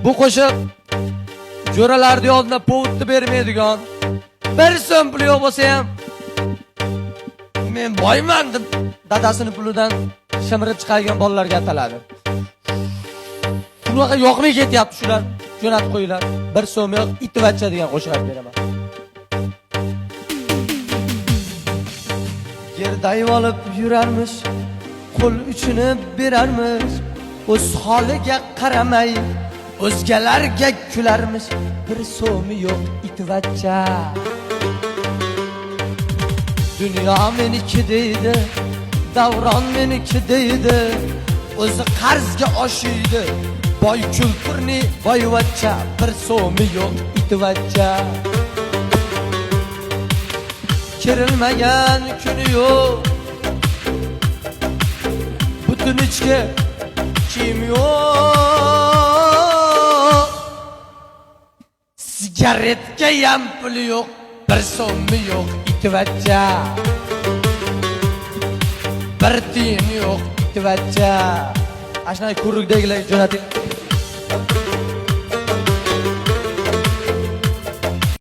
Bu qo'shiq jo'ralarni oldida повод ni bermaydigan, bir so'm puli yo'q bo'lsa ham men boyman deb dadasini pulidan shimirib chiqadigan bolalarga ataladi. Shunaqa yoqmay ketyapti shular. Jo'natib qo'yinglar. Bir so'm yo'q, itivachcha degan qo'shiq aytib beraman. Gerdayib olib yurarmish, qo'l uchini berarmish, o'z holiga qaramay o'zgalarga kularmish, bir so'mi yo'q itivachcha. Dunyo meniki deydi, davron meniki deydi, o'zi qarzga oshiydi. Boy kulturni boyvachcha, bir so'mi yo'q itivachcha. Kerilmagan kuni yo'q, butun ichki kiyim yo'q, sigaretga ham puli yo'q, bir so'mi yo'q itivachcha. Bir tiyin yo'q itivachcha. Ana shunaqa ko'rikdagilarga jo'nating.